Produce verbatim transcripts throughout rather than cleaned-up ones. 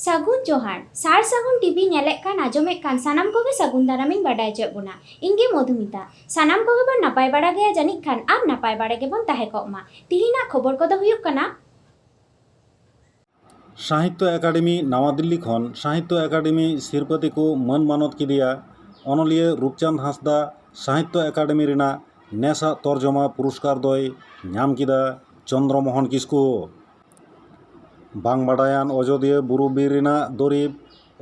ᱥᱟᱹᱜᱩᱱ ᱡᱚᱦᱟᱨ᱾ ᱥᱟᱨ ᱥᱟᱹᱜᱩᱱ ᱴᱤᱵᱷᱤ ᱧᱮᱞᱮᱫ ᱠᱟᱱ, ᱟᱸᱡᱚᱢᱮᱫ ᱠᱟᱱ ᱥᱟᱱᱟᱢ ᱠᱚᱜᱮ ᱥᱟᱹᱜᱩᱱ ᱫᱟᱨᱟᱢᱤᱧ ᱵᱟᱰᱟᱭ ᱦᱚᱪᱚᱭᱮᱫ ᱵᱚᱱᱟ᱾ ᱤᱧ ᱜᱮ ᱢᱚᱫᱷᱩᱢᱤᱛᱟ᱾ ᱥᱟᱱᱟᱢ ᱠᱚᱜᱮ ᱵᱚᱱ ᱱᱟᱯᱟᱭ ᱵᱟᱲᱟ ᱜᱮᱭᱟ ᱡᱟᱹᱱᱤᱡ ᱠᱷᱟᱱ, ᱟᱨ ᱱᱟᱯᱟᱭ ᱵᱟᱲᱟ ᱜᱮᱵᱚᱱ ᱛᱟᱦᱮᱸ ᱠᱚᱜ ᱢᱟ᱾ ᱛᱤᱦᱤᱧᱟᱜ ᱠᱷᱚᱵᱚᱨ ᱠᱚᱫᱚ ᱦᱩᱭᱩᱜ ᱠᱟᱱᱟ, ᱥᱟᱦᱤᱛᱛᱚ ᱮᱠᱟᱰᱮᱢᱤ, ᱱᱟᱣᱟ ᱫᱤᱞᱞᱤ ᱠᱷᱚᱱ ᱥᱟᱦᱤᱛᱛᱚ ᱮᱠᱟᱰᱮᱢᱤ ᱥᱤᱨᱯᱟᱹ ᱛᱮᱠᱚ ᱢᱟᱹᱱ ᱢᱟᱱᱚᱛ ᱠᱮᱫᱮᱭᱟ ᱚᱱᱚᱞᱤᱭᱟᱹ ᱨᱩᱯᱪᱟᱸᱫᱽ ᱦᱟᱸᱥᱫᱟ᱾ ᱥᱟᱦᱤᱛᱛᱚ ᱮᱠᱟᱰᱮᱢᱤ ᱨᱮᱱᱟᱜ ᱱᱮᱥᱟᱜ ᱛᱚᱨᱡᱚᱢᱟ ᱯᱩᱨᱚᱥᱠᱟᱨ ᱫᱚᱭ ᱧᱟᱢ ᱠᱮᱫᱟ ᱪᱚᱱᱫᱨᱚ ᱢᱳᱦᱚᱱ ᱠᱤᱥᱠᱩ᱾ ᱵᱟᱝ ᱵᱟᱰᱟᱭᱟᱱ ᱚᱡᱚᱫᱤᱭᱟᱹ ᱵᱩᱨᱩ ᱵᱤᱨ ᱨᱮᱱᱟᱜ ᱫᱚᱨᱤᱵᱽ,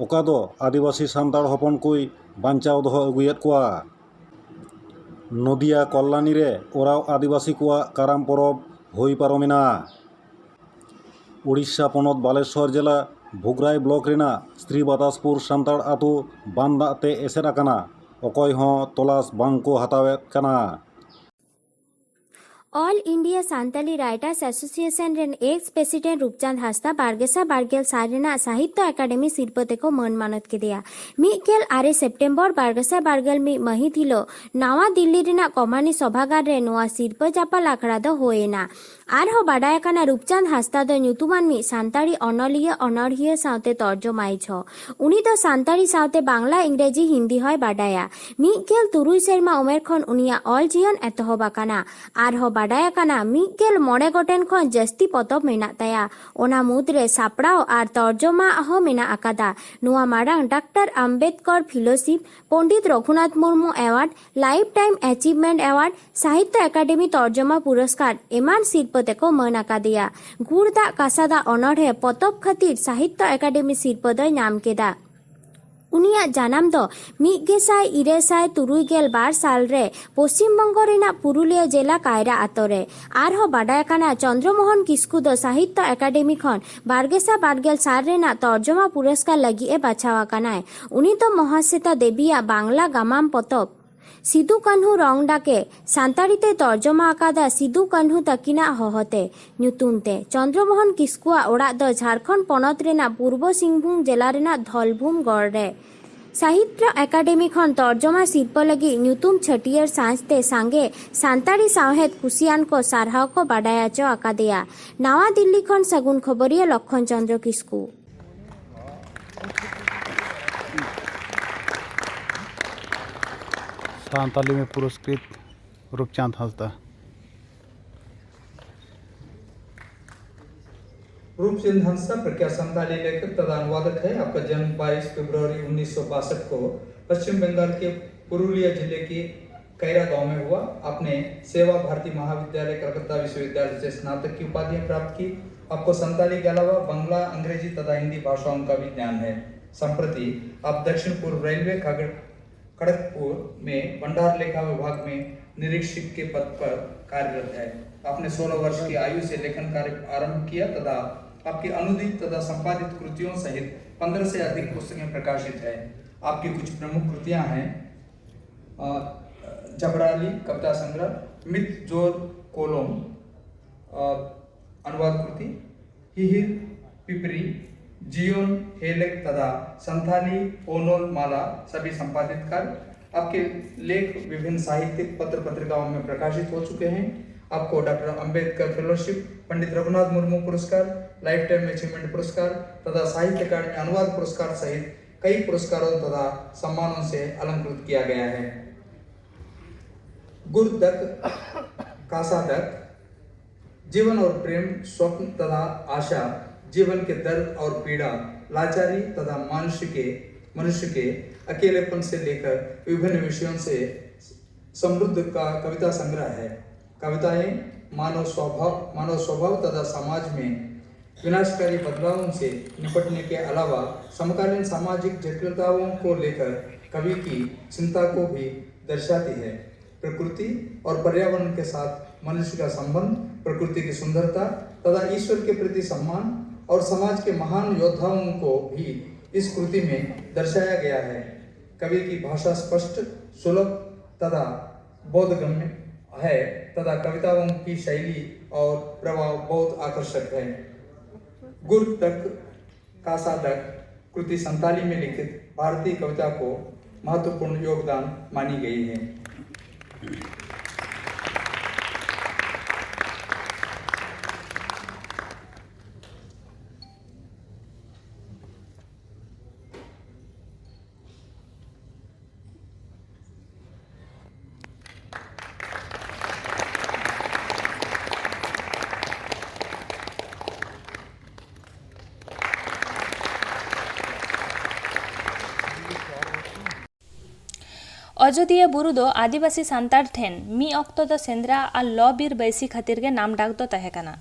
ᱚᱠᱟ ᱫᱚ ᱟᱹᱫᱤᱵᱟᱹᱥᱤ ᱥᱟᱱᱛᱟᱲ ᱦᱚᱯᱚᱱ ᱠᱚᱭ ᱵᱟᱧᱪᱟᱣ ᱫᱚᱦᱚ ᱟᱹᱜᱩᱭᱮᱫ ᱠᱚᱣᱟ᱾ ᱱᱚᱫᱤᱭᱟ ᱠᱚᱞᱞᱟᱱᱤ ᱨᱮ ᱳᱨᱟᱣ ᱟᱹᱫᱤᱵᱟᱹᱥᱤ ᱠᱚᱣᱟᱜ ᱠᱟᱨᱟᱢ ᱯᱚᱨᱚᱵᱽ ᱦᱩᱭ ᱯᱟᱨᱚᱢᱮᱱᱟ᱾ ᱩᱲᱤᱥᱥᱟ ᱯᱚᱱᱚᱛ ᱵᱟᱞᱮᱥᱣᱚᱨ ᱡᱮᱞᱟ ᱵᱷᱩᱜᱽᱨᱟᱭ ᱵᱞᱚᱠ ᱨᱮᱱᱟᱜ ᱥᱨᱤ ᱵᱟᱛᱟᱥᱯᱩᱨ ᱥᱟᱱᱛᱟᱲ ᱟᱛᱳ ᱵᱟᱱ ᱫᱟᱜ ᱛᱮ ᱮᱥᱮᱫ ᱟᱠᱟᱱᱟ᱾ ᱚᱠᱚᱭ ᱦᱚᱸ ᱛᱚᱞᱟᱥ ᱵᱟᱝ ᱠᱚ ᱦᱟᱛᱟᱣᱮᱫ ᱠᱟᱱᱟ᱾ All India Santali Writers Association ᱨᱮᱱ ᱮᱠᱥ ᱯᱨᱮᱥᱤᱰᱮᱱᱴ ᱨᱩᱯᱪᱟᱸᱫᱽ ᱦᱟᱸᱥᱫᱟ ᱵᱟᱨ ᱜᱮᱥᱟᱭ ᱵᱟᱨ ᱜᱮᱞ ᱥᱟᱞ ᱨᱮᱱᱟᱜ ᱥᱟᱦᱤᱛᱛᱚ ᱮᱠᱟᱰᱮᱢᱤ ᱥᱤᱨᱯᱟᱹ ᱛᱮᱠᱚ ᱢᱟᱹᱱ ᱢᱟᱱᱚᱛ ᱠᱮᱫᱮᱭᱟ᱾ ᱢᱤᱫ ᱜᱮᱞ ᱟᱨᱮ ᱥᱮᱯᱴᱮᱢᱵᱚᱨ ᱵᱟᱨ ᱜᱮᱥᱟᱭ ᱵᱟᱨ ᱜᱮᱞ ᱢᱤᱫ ᱢᱟᱹᱦᱤᱛ ᱦᱤᱞᱳᱜ ᱱᱟᱣᱟ ᱫᱤᱞᱞᱤ ᱨᱮᱱᱟᱜ ᱠᱚᱢᱟᱱᱤ ᱥᱚᱵᱷᱟᱜᱟᱨ ᱨᱮ ᱱᱚᱣᱟ ᱥᱤᱨᱯᱟᱹ ᱪᱟᱯᱟᱞ ᱟᱠᱷᱲᱟ ᱫᱚ ᱦᱩᱭ ᱮᱱᱟ᱾ ᱟᱨᱦᱚᱸ ᱵᱟᱰᱟᱭ ᱟᱠᱟᱱᱟ, ᱨᱩᱯᱪᱟᱸᱫᱽ ᱦᱟᱸᱥᱫᱟ ᱫᱚ ᱧᱩᱛᱩᱢᱟᱱ ᱢᱤᱫ ᱥᱟᱱᱛᱟᱲᱤ ᱚᱱᱚᱞᱤᱭᱟᱹ, ᱚᱱᱚᱲᱦᱤᱭᱟᱹ ᱥᱟᱶᱛᱮ ᱛᱚᱨᱡᱚᱢᱟᱭᱤᱡ ᱦᱚᱸ᱾ ᱩᱱᱤ ᱫᱚ ᱥᱟᱱᱛᱟᱲᱤ ᱥᱟᱶᱛᱮ ᱵᱟᱝᱞᱟ, ᱤᱝᱨᱮᱡᱤ, ᱦᱤᱱᱫᱤ ᱦᱚᱸᱭ ᱵᱟᱰᱟᱭᱟ᱾ ᱢᱤᱫ ᱜᱮᱞ ᱛᱩᱨᱩᱭ ᱥᱮᱨᱢᱟ ᱩᱢᱮᱨ ᱠᱷᱚᱱ ᱩᱱᱤᱭᱟᱜ ᱚᱞ ᱡᱤᱭᱚᱱ ᱮᱛᱚᱦᱚᱵ ᱟᱠᱟᱱᱟ᱾ ᱟᱨᱦᱚᱸ ᱵᱟᱰᱟᱭ ᱟᱠᱟᱱᱟ, ᱢᱤᱫ ᱜᱮᱞ ᱢᱚᱬᱮ ᱜᱚᱴᱮᱱ ᱠᱷᱚᱱ ᱡᱟᱹᱥᱛᱤ ᱯᱚᱛᱚᱵ ᱢᱮᱱᱟᱜ ᱛᱟᱭᱟ᱾ ᱚᱱᱟ ᱢᱩᱫᱽᱨᱮ ᱥᱟᱯᱲᱟᱣ ᱟᱨ ᱛᱚᱨᱡᱚᱢᱟ ᱦᱚᱸ ᱢᱮᱱᱟᱜ ᱟᱠᱟᱫᱟ᱾ ᱱᱚᱣᱟ ᱢᱟᱲᱟᱝ doctor Ambedkar fellowship, Pandit Raghunath Murmu award, life time achievement award, Sahitya Akademi ᱛᱚᱨᱡᱚᱢᱟ ᱯᱩᱨᱚᱥᱠᱟᱨ ᱮᱢᱟᱱ ᱥᱤᱨᱯᱟᱹ ᱛᱮᱠᱚ ᱢᱟᱹᱱ ᱟᱠᱟᱫᱮᱭᱟ᱾ ᱜᱩᱲ ᱫᱟᱜ ᱠᱟᱥᱟ ᱫᱟᱜ ᱚᱱᱚᱬᱦᱮ ᱯᱚᱛᱚᱵ ᱠᱷᱟᱹᱛᱤᱨ ᱥᱟᱦᱤᱛᱛᱚ ᱮᱠᱟᱰᱮᱢᱤ ᱥᱤᱨᱯᱟᱹ ᱫᱚᱭ ᱧᱟᱢ ᱠᱮᱫᱟ᱾ ᱩᱱᱤᱭᱟᱜ ᱡᱟᱱᱟᱢ ᱫᱚ ᱢᱤᱫ ᱜᱮᱥᱟᱭ ᱤᱨᱟᱹᱞ ᱥᱟᱭ ᱛᱩᱨᱩᱭ ᱜᱮᱞ ᱵᱟᱨ ᱥᱟᱞ ᱨᱮ ᱯᱚᱥᱪᱤᱢ ᱵᱚᱝᱜᱚ ᱨᱮᱱᱟᱜ ᱯᱩᱨᱩᱞᱤᱭᱟᱹ ᱡᱮᱞᱟ ᱠᱟᱭᱨᱟ ᱟᱛᱳ ᱨᱮ᱾ ᱟᱨᱦᱚᱸ ᱵᱟᱰᱟᱭ ᱟᱠᱟᱱᱟ, ᱪᱚᱱᱫᱨᱚ ᱢᱳᱦᱚᱱ ᱠᱤᱥᱠᱩ ᱫᱚ ᱥᱟᱦᱤᱛᱛᱚ ᱮᱠᱟᱰᱮᱢᱤ ᱠᱷᱚᱱ ᱵᱟᱨ ᱜᱮᱥᱟᱭ ᱵᱟᱨ ᱜᱮᱞ ᱥᱟᱞ ᱨᱮᱱᱟᱜ ᱛᱚᱨᱡᱚᱢᱟ ᱯᱩᱨᱚᱥᱠᱟᱨ ᱞᱟᱹᱜᱤᱫ ᱮ ᱵᱟᱪᱷᱟᱣ ᱟᱠᱟᱱᱟᱭ᱾ ᱩᱱᱤ ᱫᱚ ᱢᱚᱦᱟᱥᱮᱛᱟ ᱫᱮᱵᱤᱭᱟᱜ ᱵᱟᱝᱞᱟ ᱜᱟᱢᱟᱢ ᱯᱚᱛᱚᱵ ᱥᱤᱫᱩ ᱠᱟᱹᱱᱦᱩ ᱨᱚᱝ ᱰᱟᱠᱮ ᱥᱟᱱᱛᱟᱲᱤ ᱛᱮ ᱛᱚᱨᱡᱚᱢᱟ ᱟᱠᱟᱫᱟ ᱥᱤᱫᱩ ᱠᱟᱹᱱᱦᱩ ᱛᱟᱹᱠᱤᱱᱟᱜ ᱦᱚᱦᱚᱛᱮ ᱧᱩᱛᱩᱢ ᱛᱮ᱾ ᱪᱚᱱᱫᱨᱚ ᱢᱳᱦᱚᱱ ᱠᱤᱥᱠᱩᱣᱟᱜ ᱚᱲᱟᱜ ᱫᱚ ᱡᱷᱟᱲᱠᱷᱚᱸᱰ ᱯᱚᱱᱚᱛ ᱨᱮᱱᱟᱜ ᱯᱩᱨᱵᱚ ᱥᱤᱝᱵᱷᱩᱢ ᱡᱮᱞᱟ ᱨᱮᱱᱟᱜ ᱫᱷᱚᱞᱵᱷᱩᱢ ᱜᱚᱲ ᱨᱮ᱾ ᱥᱟᱦᱤᱛᱭᱚ ᱮᱠᱟᱰᱮᱢᱤ ᱠᱷᱚᱱ ᱛᱚᱨᱡᱚᱢᱟ ᱥᱤᱨᱯᱟᱹ ᱞᱟᱹᱜᱤᱫ ᱧᱩᱛᱩᱢ ᱪᱷᱟᱹᱴᱭᱟᱹᱨ ᱥᱟᱸᱡ ᱛᱮ ᱥᱟᱸᱜᱮ ᱥᱟᱱᱛᱟᱲᱤ ᱥᱟᱶᱦᱮᱫ ᱠᱩᱥᱤᱭᱟᱱ ᱠᱚ ᱥᱟᱨᱦᱟᱣ ᱠᱚ ᱵᱟᱰᱟᱭ ᱦᱚᱪᱚ ᱟᱠᱟᱫᱮᱭᱟ᱾ ᱱᱟᱣᱟ ᱫᱤᱞᱞᱤ ᱠᱷᱚᱱ ᱥᱟᱹᱜᱩᱱ ᱠᱷᱚᱵᱚᱨᱤᱭᱟᱹ ᱞᱚᱠᱠᱷᱚᱱ ᱪᱚᱸᱫᱽᱨᱚ ᱠᱤᱥᱠᱩ᱾ ᱥᱟᱱᱛᱟᱞᱤ ᱢᱮ ᱯᱩᱨᱚᱥᱠᱨᱤᱛ ᱨᱩᱯᱪᱟᱸᱫᱽ ᱦᱟᱸᱥᱫᱟ᱾ रूपचंद हंसदा प्रख्यात संथाली लेखक तथा अनुवादक है। आपका जन्म बाईस फरवरी उन्नीस सौ बासठ को पश्चिम बंगाल के पुरुलिया जिले के कैरा गांव में हुआ। आपने सेवा भारती महाविद्यालय कलकत्ता विश्वविद्यालय से स्नातक की उपाधियां प्राप्त की। आपको संथाली के अलावा बंगला, अंग्रेजी तथा हिंदी भाषाओं का भी ज्ञान है। संप्रति आप दक्षिण पूर्व रेलवे खगड़ खड़गपुर में भंडार लेखा विभाग में निरीक्षक के पद पर कार्यरत है। आपने सोलह वर्ष की आयु से लेखन कार्य आरंभ किया तथा आपकी अनुदित तथा संपादित कृतियों सहित पन्द्रह से अधिक पुस्तकें प्रकाशित हैं। आपकी कुछ प्रमुख कृतियां हैं, अ, जबराली कविता संग्रह, मित जोर कोलोम, अ, अनुवाद कृति, हिहिर पिपरी, जियोन हेलेक तथा संथाली ओनोल माला सभी संपादित कर। आपके लेख विभिन्न साहित्यिक पत्र पत्रिकाओं में प्रकाशित हो चुके हैं। आपको डॉक्टर अंबेडकर फेलोशिप, पंडित रघुनाथ मुर्मू पुरस्कार, लाइफ टाइम अचीवमेंट पुरस्कार तथा साहित्य अकादमी अनुवाद पुरस्कार सहित कई पुरस्कारों तथा सम्मानों से अलंकृत किया गया है। गुरदक कासादक, जीवन और प्रेम, स्वप्न तथा आशा, जीवन के दर्द और पीड़ा, लाचारी तथा मनुष्य के मनुष्य के अकेलेपन से लेकर विभिन्न विषयों से समृद्ध का कविता संग्रह है। कविताएं मानव स्वभाव मानव स्वभाव तथा समाज में विनाशकारी बदलावों से निपटने के अलावा समकालीन सामाजिक जटिलताओं को लेकर कवि की चिंता को भी दर्शाती है। प्रकृति और पर्यावरण के साथ मनुष्य का संबंध, प्रकृति की सुंदरता तथा ईश्वर के प्रति सम्मान और समाज के महान योद्धाओं को भी इस कृति में दर्शाया गया है। कवि की भाषा स्पष्ट, सुलभ तथा बोधगम्य है तथा कविताओं की शैली और प्रभाव बहुत आकर्षक है। गुर तक कासादक कृति संताली में लिखित भारतीय कविता को महत्वपूर्ण योगदान मानी गई है। ᱟᱡᱚᱫᱤᱭᱟᱹ ᱵᱩᱨᱩ ᱫᱚ ᱟᱹᱫᱤᱵᱟᱹᱥᱤ ᱥᱟᱱᱛᱟᱲ ᱴᱷᱮᱱ ᱢᱤᱫ ᱚᱠᱛᱚ ᱫᱚ ᱥᱮᱸᱫᱽᱨᱟ ᱟᱨ ᱞᱚ ᱵᱤᱨ ᱵᱟᱹᱭᱥᱤ ᱠᱷᱟᱹᱛᱤᱨ ᱜᱮ ᱱᱟᱢ ᱰᱟᱠ ᱫᱚ ᱛᱟᱦᱮᱸ ᱠᱟᱱᱟ᱾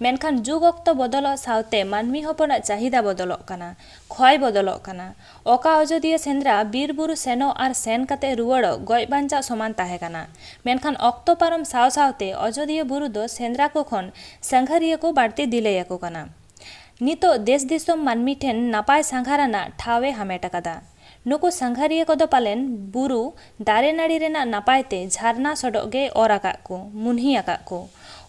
ᱢᱮᱱᱠᱷᱟᱱ ᱡᱩᱜᱽ ᱚᱠᱛᱚ ᱵᱚᱫᱚᱞᱚᱜ ᱥᱟᱶᱛᱮ ᱢᱟᱹᱱᱢᱤ ᱦᱚᱯᱚᱱᱟᱜ ᱪᱟᱹᱦᱤᱫᱟ ᱵᱚᱫᱚᱞᱚᱜ ᱠᱟᱱᱟ, ᱠᱷᱚᱭ ᱵᱚᱫᱚᱞᱚᱜ ᱠᱟᱱᱟ᱾ ᱚᱠᱟ ᱟᱡᱚᱫᱤᱭᱟᱹ ᱥᱮᱸᱫᱽᱨᱟ ᱵᱤᱨ ᱵᱩᱨᱩ ᱥᱮᱱᱚᱜ ᱟᱨ ᱥᱮᱱ ᱠᱟᱛᱮ ᱨᱩᱣᱟᱹᱲᱚᱜ ᱜᱚᱡ ᱵᱟᱧᱪᱟᱜ ᱥᱚᱢᱟᱱ ᱛᱟᱦᱮᱸ ᱠᱟᱱᱟ᱾ ᱢᱮᱱᱠᱷᱟᱱ ᱚᱠᱛᱚ ᱯᱟᱨᱚᱢ ᱥᱟᱶ ᱥᱟᱶᱛᱮ ᱟᱡᱚᱫᱤᱭᱟᱹ ᱵᱩᱨᱩ ᱫᱚ ᱥᱮᱸᱫᱽᱨᱟ ᱠᱚ ᱠᱷᱚᱱ ᱥᱟᱸᱜᱷᱟᱨᱤᱭᱟᱹ ᱠᱚ ᱵᱟᱹᱲᱛᱤ ᱫᱤᱞᱟᱹᱭᱟᱠᱚ ᱠᱟᱱᱟ᱾ ᱱᱤᱛᱚᱜ ᱫᱮᱥ ᱫᱤᱥᱚᱢ ᱢᱟᱹᱱᱢᱤ ᱴᱷᱮᱱ ᱱᱟᱯᱟᱭ ᱥᱟᱸᱜᱷᱟᱨ ᱟᱱᱟᱜ ᱴᱷᱟᱶ ᱮ ᱦᱟᱢᱮᱴ ᱟᱠᱟᱫᱟ᱾ ᱱᱩᱠᱩ ᱥᱟᱸᱜᱷᱟᱨᱤᱭᱟᱹ ᱠᱚᱫᱚ ᱯᱟᱞᱮᱱ ᱵᱩᱨᱩ ᱫᱟᱨᱮ ᱱᱟᱹᱲᱤ ᱨᱮᱱᱟᱜ ᱱᱟᱯᱟᱭ ᱛᱮ ᱡᱷᱟᱨᱱᱟ ᱥᱚᱰᱚᱜ ᱜᱮ ᱚᱨ ᱟᱠᱟᱫ ᱠᱚ, ᱢᱩᱱᱦᱤ ᱟᱠᱟᱫ ᱠᱚ᱾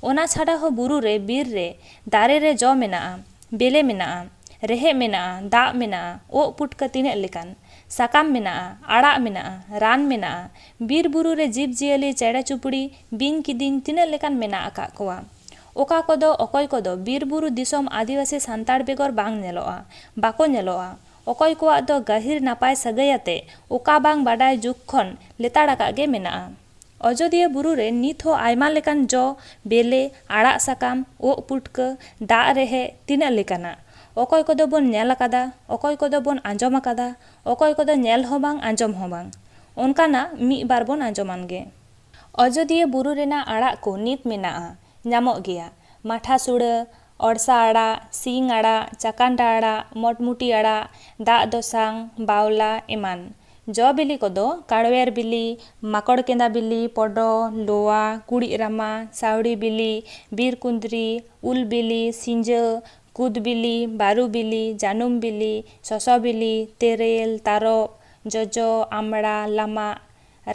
ᱚᱱᱟ ᱪᱷᱟᱰᱟ ᱦᱚᱸ ᱵᱩᱨᱩ ᱨᱮ, ᱵᱤᱨ ᱨᱮ ᱫᱟᱨᱮ ᱨᱮ ᱡᱚ ᱢᱮᱱᱟᱜᱼᱟ, ᱵᱮᱞᱮ ᱢᱮᱱᱟᱜᱼᱟ, ᱨᱮᱦᱮᱫ ᱢᱮᱱᱟᱜᱼᱟ, ᱫᱟᱜ ᱢᱮᱱᱟᱜᱼᱟ, ᱳᱜ ᱯᱩᱴᱠᱟᱹ ᱛᱤᱱᱟᱹᱜ ᱞᱮᱠᱟᱱ, ᱥᱟᱠᱟᱢ ᱢᱮᱱᱟᱜᱼᱟ, ᱟᱲᱟᱜ ᱢᱮᱱᱟᱜᱼᱟ, ᱨᱟᱱ ᱢᱮᱱᱟᱜᱼᱟ, ᱵᱤᱨ ᱵᱩᱨᱩ ᱨᱮ ᱡᱤᱵᱽ ᱡᱤᱭᱟᱹᱞᱤ, ᱪᱮᱬᱮ ᱪᱩᱯᱲᱤ, ᱵᱤᱧ ᱠᱤᱫᱤᱧ ᱛᱤᱱᱟᱹᱜ ᱞᱮᱠᱟᱱ ᱢᱮᱱᱟᱜ ᱟᱠᱟᱫ ᱠᱚᱣᱟ᱾ ᱚᱠᱟ ᱠᱚᱫᱚ ᱚᱠᱚᱭ ᱠᱚᱫᱚ ᱵᱤᱨ ᱵᱩᱨᱩ ᱫᱤᱥᱚᱢ ᱟᱹᱫᱤᱵᱟᱹᱥᱤ ᱥᱟᱱᱛᱟᱲ ᱵᱮᱜᱚᱨ ᱵᱟᱝ ᱧᱮᱞᱚᱜᱼᱟ, ᱵᱟᱠᱚ ᱧᱮᱞᱚᱜᱼᱟ᱾ ᱚᱠᱚᱭ ᱠᱚᱣᱟᱜ ᱫᱚ ᱜᱟᱹᱦᱤᱨ ᱱᱟᱯᱟᱭ ᱥᱟᱹᱜᱟᱹᱭ ᱟᱛᱮ ᱚᱠᱟ ᱵᱟᱝ ᱵᱟᱰᱟᱭ ᱡᱩᱜᱽ ᱠᱷᱚᱱ ᱞᱮᱛᱟᱲ ᱟᱠᱟᱫ ᱜᱮ ᱢᱮᱱᱟᱜᱼᱟ᱾ ᱟᱡᱚᱫᱤᱭᱟᱹ ᱵᱩᱨᱩ ᱨᱮ ᱱᱤᱛ ᱦᱚᱸ ᱟᱭᱢᱟ ᱞᱮᱠᱟᱱ ᱡᱚ, ᱵᱮᱞᱮ, ᱟᱲᱟᱜ ᱥᱟᱠᱟᱢ, ᱳᱜ ᱯᱩᱴᱠᱟᱹ, ᱫᱟᱜ ᱨᱮᱦᱮᱫ ᱛᱤᱱᱟᱹᱜ ᱞᱮᱠᱟᱱᱟᱜ᱾ ᱚᱠᱚᱭ ᱠᱚᱫᱚ ᱵᱚᱱ ᱧᱮᱞ ᱟᱠᱟᱫᱟ, ᱚᱠᱚᱭ ᱠᱚᱫᱚ ᱵᱚᱱ ᱟᱸᱡᱚᱢ ᱟᱠᱟᱫᱟ, ᱚᱠᱚᱭ ᱠᱚᱫᱚ ᱧᱮᱞ ᱦᱚᱸ ᱵᱟᱝ, ᱟᱸᱡᱚᱢ ᱦᱚᱸ ᱵᱟᱝ᱾ ᱚᱱᱠᱟᱱᱟᱜ ᱢᱤᱫ ᱵᱟᱨ ᱵᱚᱱ ᱟᱸᱡᱚᱢᱟᱱ ᱜᱮ᱾ ᱟᱡᱚᱫᱤᱭᱟᱹ ᱵᱩᱨᱩ ᱨᱮᱱᱟᱜ ᱟᱲᱟᱜ ᱠᱚ ᱱᱤᱛ ᱢᱮᱱᱟᱜᱼᱟ, ᱧᱟᱢᱚᱜ ᱜᱮᱭᱟ᱾ ᱢᱟᱴᱷᱟ ᱥᱩᱲᱟᱹ, ᱚᱲᱥᱟ ᱟᱲᱟᱜ, ᱥᱤᱧ ᱟᱲᱟᱜ, ᱪᱟᱠᱟᱱᱰᱟ ᱟᱲᱟᱜ, ᱢᱚᱴᱢᱩᱴᱤ ᱟᱲᱟᱜ, ᱫᱟᱜ ᱫᱚᱥᱟᱝ, ᱵᱟᱣᱞᱟ ᱮᱢᱟᱱ᱾ ᱡᱚ ᱵᱤᱞᱤ ᱠᱚᱫᱚ ᱠᱟᱲᱣᱮᱨ ᱵᱤᱞᱤ, ᱢᱟᱠᱚᱲ ᱠᱮᱸᱫᱟ ᱵᱤᱞᱤ, ᱯᱚᱰᱚ, ᱞᱚᱣᱟ, ᱠᱩᱲᱤᱫ ᱨᱟᱢᱟ, ᱥᱟᱹᱣᱲᱤ ᱵᱤᱞᱤ, ᱵᱤᱨ ᱠᱩᱸᱫᱽᱨᱤ, ᱩᱞ ᱵᱤᱞᱤ, ᱥᱤᱸᱡᱟᱹ, ᱠᱩᱫ ᱵᱤᱞᱤ, ᱵᱟᱹᱨᱩ ᱵᱤᱞᱤ, ᱡᱟᱹᱱᱩᱢ ᱵᱤᱞᱤ, ᱥᱚᱥᱚ ᱵᱤᱞᱤ, ᱛᱮᱨᱮᱞ, ᱛᱟᱨᱚᱵ, ᱡᱚᱡᱚ, ᱟᱢᱲᱟ, ᱞᱟᱢᱟᱜ,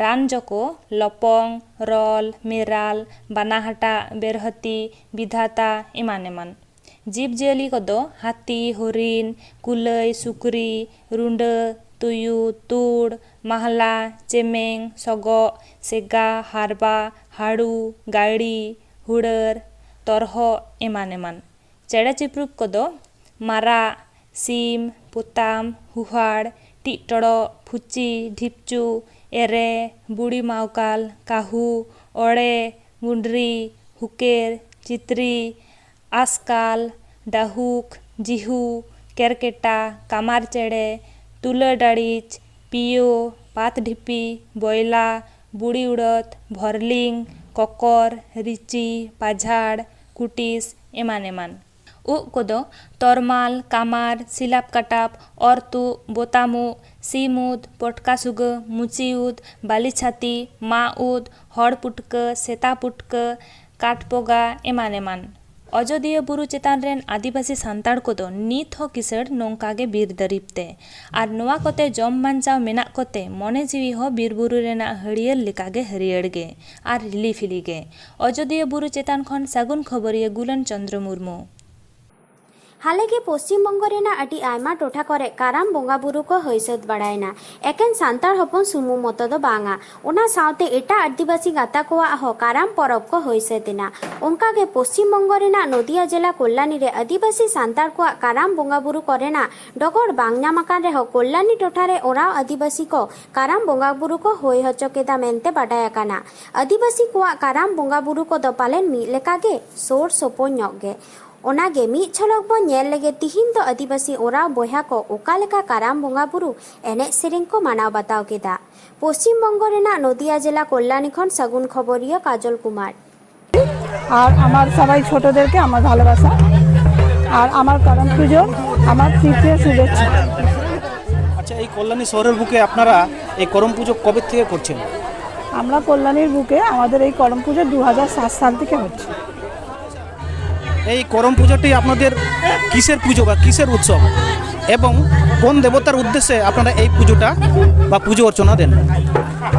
ᱨᱟᱱ ᱡᱚ ᱠᱚ ᱞᱚᱯᱚᱝ, ᱨᱚᱞ, ᱢᱮᱨᱟᱞ, ᱵᱟᱱᱟᱦᱟᱴᱟᱜ, ᱵᱮᱨᱦᱟᱹᱛᱤ, ᱵᱤᱫᱷᱟᱛᱟ ᱮᱢᱟᱱ ᱮᱢᱟᱱ᱾ ᱡᱤᱵᱽ ᱡᱤᱭᱟᱹᱞᱤ ᱠᱚᱫᱚ ᱦᱟᱹᱛᱤ, ᱦᱚᱨᱤᱱ, ᱠᱩᱞᱟᱹᱭ, ᱥᱩᱠᱨᱤ, ᱨᱩᱸᱰᱟᱹ, ᱛᱩᱭᱩ, ᱛᱩᱲ, ᱢᱟᱦᱞᱟ, ᱪᱮᱢᱮᱝ, ᱥᱚᱜᱚᱜ, ᱥᱮᱜᱟ, ᱦᱟᱨᱵᱟ, ᱦᱟᱹᱲᱩ, ᱜᱟᱹᱲᱤ, ᱦᱩᱲᱟᱹᱨ, ᱛᱚᱨᱦᱚᱫ ᱮᱢᱟᱱ ᱮᱢᱟᱱ᱾ ᱪᱮᱬᱮ ᱪᱤᱯᱨᱩᱫ ᱠᱚᱫᱚ ᱢᱟᱨᱟᱜ, ᱥᱤᱢ, ᱯᱚᱛᱟᱢ, ᱦᱩᱦᱟᱲ, ᱴᱤᱜ ᱴᱚᱲᱚᱜ, ᱯᱷᱩᱪᱤ, ᱰᱷᱤᱯᱪᱩ, ᱮᱨᱮ, ᱵᱩᱲᱤ ᱢᱟᱣᱠᱟᱞ, ᱠᱟᱹᱦᱩ, ᱚᱲᱮ, ᱜᱩᱸᱰᱨᱤ, ᱦᱩᱠᱮᱨ, ᱪᱤᱛᱨᱤ, ᱟᱥᱠᱟᱞ, ᱰᱟᱹᱦᱩᱠ, ᱡᱤᱦᱩ, ᱠᱮᱨᱠᱮᱴᱟ, ᱠᱟᱢᱟᱨ ᱪᱮᱬᱮ, ᱛᱩᱞᱟᱹ ᱰᱟᱹᱲᱤᱪ, ᱯᱤᱭᱳ, ᱯᱟᱛᱰᱷᱤᱯᱤ, ᱵᱚᱭᱞᱟ, ᱵᱩᱲᱤ ᱩᱲᱟᱹᱫ, ᱵᱷᱚᱨᱞᱤᱝ, ᱠᱚᱠᱚᱨ, ᱨᱤᱪᱤ, ᱯᱟᱡᱷᱟᱲ, ᱠᱩᱴᱤᱥ, ᱮᱢᱟᱱ ᱮᱢᱟᱱ᱾ ᱩᱵ ᱠᱚᱫᱚ ᱛᱚᱨᱢᱟᱞ, ᱠᱟᱢᱟᱨ, ᱥᱤᱞᱟᱯ ᱠᱟᱴᱟᱯ, ᱚᱨ ᱛᱩᱫ, ᱵᱳᱛᱟᱢ ᱩᱫ, ᱥᱤᱢ ᱩᱫ, ᱯᱚᱴᱠᱟ ᱥᱩᱜᱟᱹ, ᱢᱩᱪᱤ ᱩᱫ, ᱵᱟᱹᱞᱤ ᱪᱷᱟᱹᱛᱤ, ᱢᱟᱜ ᱩᱫ, ᱦᱚᱲ ᱯᱩᱴᱠᱟᱹ, ᱥᱮᱛᱟ ᱯᱩᱴᱠᱟᱹ, ᱠᱟᱴ ᱯᱚᱜᱟ, ᱮᱢᱟᱱ ᱮᱢᱟᱱ᱾ ᱚᱡᱚᱫᱤᱭᱟᱹ ᱵᱩᱨᱩ ᱪᱮᱛᱟᱱ ᱨᱮᱱ ᱟᱹᱫᱤᱵᱟᱹᱥᱤ ᱥᱟᱱᱛᱟᱲ ᱠᱚᱫᱚ ᱱᱤᱛ ᱦᱚᱸ ᱠᱤᱥᱟᱹᱬ ᱱᱚᱝᱠᱟ ᱜᱮ ᱵᱤᱨ ᱫᱟᱹᱨᱤᱵ ᱛᱮ᱾ ᱟᱨ ᱱᱚᱣᱟ ᱠᱚᱛᱮ ᱡᱚᱢ ᱵᱟᱧᱪᱟᱣ ᱢᱮᱱᱟᱜ ᱠᱚᱛᱮ ᱢᱚᱱᱮ ᱡᱤᱣᱤ ᱦᱚᱸ ᱵᱤᱨ ᱵᱩᱨᱩ ᱨᱮᱱᱟᱜ ᱦᱟᱹᱨᱭᱟᱹᱲ ᱞᱮᱠᱟ ᱜᱮ ᱦᱟᱹᱨᱭᱟᱹᱲ ᱜᱮ ᱟᱨ ᱦᱤᱞᱤ ᱯᱷᱤᱞᱤ ᱜᱮ᱾ ᱚᱡᱚᱫᱤᱭᱟᱹ ᱵᱩᱨᱩ ᱪᱮᱛᱟᱱ ᱠᱷᱚᱱ ᱥᱟᱹᱜᱩᱱ ᱠᱷᱚᱵᱚᱨᱤᱭᱟᱹ ᱜᱩᱞᱟᱱ ᱪᱚᱸᱫᱽᱨᱚ ᱢᱩᱨᱢᱩ᱾ ᱦᱟᱞᱮ ᱜᱮ ᱯᱚᱥᱪᱤᱢ ᱵᱚᱝᱜᱚ ᱨᱮᱱᱟᱜ ᱟᱹᱰᱤ ᱟᱭᱢᱟ ᱴᱚᱴᱷᱟ ᱠᱚᱨᱮ ᱠᱟᱨᱟᱢ ᱵᱚᱸᱜᱟ ᱵᱩᱨᱩ ᱠᱚ ᱦᱩᱭ ᱥᱟᱹᱛ ᱵᱟᱲᱟᱭᱮᱱᱟ᱾ ᱮᱠᱮᱱ ᱥᱟᱱᱛᱟᱲ ᱦᱚᱯᱚᱱ ᱥᱩᱢᱩᱝ ᱢᱚᱛᱚ ᱫᱚ ᱵᱟᱝᱟ, ᱚᱱᱟ ᱥᱟᱶᱛᱮ ᱮᱴᱟᱜ ᱟᱹᱫᱤᱵᱟᱹᱥᱤ ᱜᱟᱶᱛᱟ ᱠᱚᱣᱟᱜ ᱦᱚᱸ ᱠᱟᱨᱟᱢ ᱯᱚᱨᱚᱵᱽ ᱠᱚ ᱦᱩᱭ ᱥᱟᱹᱛ ᱮᱱᱟ᱾ ᱚᱱᱠᱟ ᱜᱮ ᱯᱚᱥᱪᱤᱢ ᱵᱚᱝᱜᱚ ᱨᱮᱱᱟᱜ ᱱᱚᱫᱤᱭᱟ ᱡᱮᱞᱟ ᱠᱚᱞᱞᱟᱱᱤ ᱨᱮ ᱟᱹᱫᱤᱵᱟᱹᱥᱤ ᱥᱟᱱᱛᱟᱲ ᱠᱚᱣᱟᱜ ᱠᱟᱨᱟᱢ ᱵᱚᱸᱜᱟ ᱵᱩᱨᱩ ᱠᱚᱨᱮᱱᱟᱜ ᱰᱚᱜᱚᱨ ᱵᱟᱝ ᱧᱟᱢ ᱟᱠᱟᱱ ᱨᱮᱦᱚᱸ, ᱠᱚᱞᱞᱟᱱᱤ ᱴᱚᱴᱷᱟ ᱨᱮ ᱚᱨᱟᱣ ᱟᱹᱫᱤᱵᱟᱹᱥᱤ ᱠᱚ ᱠᱟᱨᱟᱢ ᱵᱚᱸᱜᱟ ᱵᱩᱨᱩ ᱠᱚ ᱦᱩᱭ ᱦᱚᱪᱚ ᱠᱮᱫᱟ ᱢᱮᱱᱛᱮ ᱵᱟᱰᱟᱭ ᱟᱠᱟᱱᱟ᱾ ᱟᱹᱫᱤᱵᱟᱹᱥᱤ ᱠᱚᱣᱟᱜ ᱠᱟᱨᱟᱢ ᱵᱚᱸᱜᱟ ᱵᱩᱨᱩ ᱠᱚᱫᱚ ᱯᱟᱞᱮᱱ ᱢᱤᱫ ᱞᱮᱠᱟ ᱜᱮ ᱥᱳᱨ ᱥᱳᱯᱳᱨ ᱧᱚᱜ ᱜᱮ᱾ ᱚᱱᱟᱜᱮ ᱢᱤᱫ ᱡᱷᱚᱞᱚᱠ ᱵᱚᱱ ᱧᱮᱞ ᱞᱮᱜᱮ, ᱛᱤᱦᱤᱧ ᱫᱚ ᱟᱹᱫᱤᱵᱟᱹᱥᱤ ᱚᱨᱟᱣ ᱵᱚᱭᱦᱟ ᱠᱚ ᱚᱠᱟ ᱞᱮᱠᱟ ᱠᱟᱨᱟᱢ ᱵᱚᱸᱜᱟ ᱵᱩᱨᱩ ᱮᱱᱮᱡ ᱥᱮᱨᱮᱧ ᱠᱚ ᱢᱟᱱᱟᱣ ᱵᱟᱛᱟᱣ ᱠᱮᱫᱟ᱾ ᱯᱚᱥᱪᱤᱢ ᱵᱚᱝᱜᱚ ᱨᱮᱱᱟᱜ ᱱᱚᱫᱤᱭᱟ ᱡᱮᱞᱟ ᱠᱚᱞᱞᱟᱱᱤ ᱠᱷᱚᱱ ᱥᱟᱹᱜᱩᱱ ᱠᱷᱚᱵᱚᱨᱤᱭᱟᱹ ᱠᱟᱡᱚᱞ ᱠᱩᱢᱟᱨ᱾ আর আমার সবাই ছোটদেরকে আমার ভালোবাসা, আর আমার করম পুজো আমার তৃতীয় শুভেচ্ছা। আচ্ছা, এই কল্যাণী শহরের বুকে আপনারা এই করম পুজো কবে থেকে করছেন? আমরা কল্যাণীর বুকে আমাদের এই করম পুজো দু হাজার সাত সাল থেকে হচ্ছে। এই করম পুজোটি আপনাদের কিসের পুজো বা কিসের উৎসব এবং কোন দেবতার উদ্দেশ্যে আপনারা এই পুজোটা বা পুজো অর্চনা দেন?